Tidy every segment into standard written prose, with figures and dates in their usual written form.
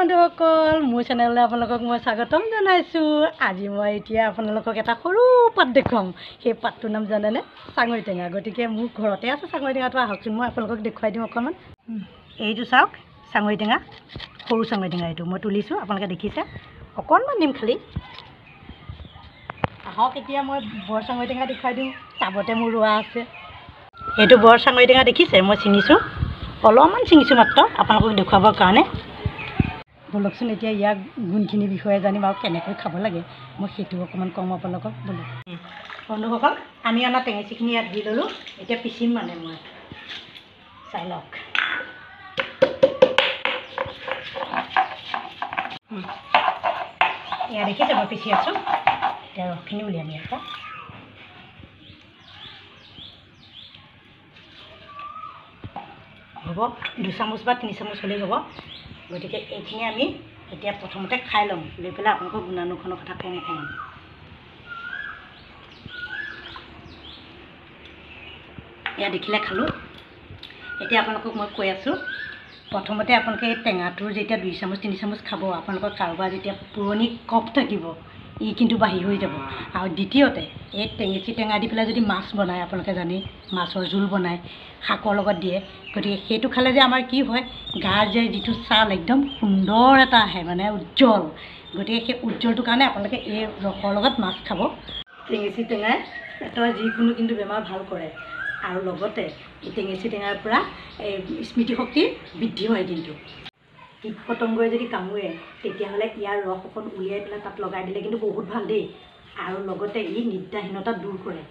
বন্ধুসকল, মোৰ চেনেললৈ আপোনালোকক মই স্বাগতম জনাইছোঁ। আজি মই এতিয়া আপোনালোকক এটা সৰু পাত দেখুৱাম। সেই পাতটোৰ নাম জানেনে? চাঙৈ টেঙা। গতিকে মোৰ ঘৰতে আছে চাঙৈ টেঙাটো, আহকচোন মই আপোনালোকক দেখুৱাই দিওঁ অকণমান। এইটো চাওক চাঙৈ টেঙা, সৰু চাঙৈ টেঙা এইটো মই তুলিছোঁ, আপোনালোকে দেখিছে। অকণমান দিম খালি। আহক এতিয়া মই বৰ চাঙৈ টেঙা দেখুৱাই দিওঁ, টাবতে মোৰ ৰোৱা আছে। এইটো বৰ চাঙৈ টেঙা দেখিছে, মই ছিঙিছোঁ, অলপমান ছিঙিছোঁ মাত্ৰ আপোনালোকক দেখুৱাবৰ কাৰণে। ব'লকচোন এতিয়া ইয়াৰ গুণখিনিৰ বিষয়ে জানিম আৰু কেনেকৈ খাব লাগে মই সেইটো অকণমান কম আপোনালোকক। ব'লক বন্ধুসকল, আমি অনা টেঙেচিখিনি ইয়াত ধুই ল'লোঁ, এতিয়া পিচিম মানে মই, চাই লওক। এয়া দেখিছে মই পিচি আছোঁ। এতিয়া ৰসখিনি উলিয়াম ইয়াৰ পৰা। হ'ব 2 চামুচ বা 3 চামুচ হ'লেই হ'ব। গতিকে এইখিনি আমি এতিয়া প্ৰথমতে খাই ল'ম, লৈ পেলাই আপোনালোকক গুণানুখনৰ কথা ক'ম অকণমান। এয়া দেখিলে খালোঁ। এতিয়া আপোনালোকক মই কৈ আছোঁ, প্ৰথমতে আপোনালোকে এই টেঙাটোৰ যেতিয়া 2 চামুচ 3 চামুচ খাব, আপোনালোকৰ কাৰোবাৰ যেতিয়া পুৰণি কফ থাকিব ই কিন্তু বাহিৰ হৈ যাব। আৰু দ্বিতীয়তে এই টেঙেচি টেঙা দি পেলাই যদি মাছ বনায়, আপোনালোকে জানেই মাছৰ জোল বনায়, শাকৰ লগত দিয়ে, গতিকে সেইটো খালে যে আমাৰ কি হয়, গাৰ যে যিটো ছাল একদম সুন্দৰ এটা আহে, মানে উজ্জ্বল। গতিকে সেই উজ্জ্বলটোৰ কাৰণে আপোনালোকে এই ৰসৰ লগত মাছ খাব। টেঙেচি টেঙাই পেটৰ যিকোনো কিন্তু বেমাৰ ভাল কৰে, আৰু লগতে এই টেঙেচি টেঙাৰ পৰা এই স্মৃতিশক্তি বৃদ্ধি হয়। কিন্তু কীট পতংগই যদি কামোৰে তেতিয়াহ'লে ইয়াৰ ৰস অকণ উলিয়াই পেলাই তাত লগাই দিলে কিন্তু বহুত ভাল দেই। আৰু লগতে ই নিদ্ৰাহীনতা দূৰ কৰে।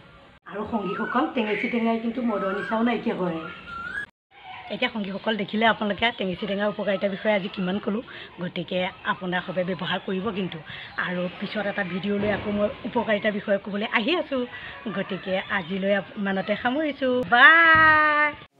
আৰু সংগীসকল, টেঙেচি টেঙাই কিন্তু মদৰ নিচাও নাইকিয়া কৰে। এতিয়া সংগীসকল দেখিলে আপোনালোকে টেঙেচি টেঙাৰ উপকাৰিতাৰ বিষয়ে আজি কিমান ক'লোঁ, গতিকে আপোনাৰ সবে ব্যৱহাৰ কৰিব কিন্তু। আৰু পিছত এটা ভিডিঅ' লৈ আকৌ মই উপকাৰিতাৰ বিষয়ে ক'বলৈ আহি আছোঁ। গতিকে আজিলৈ ইমানতে সামৰিছোঁ, বাই।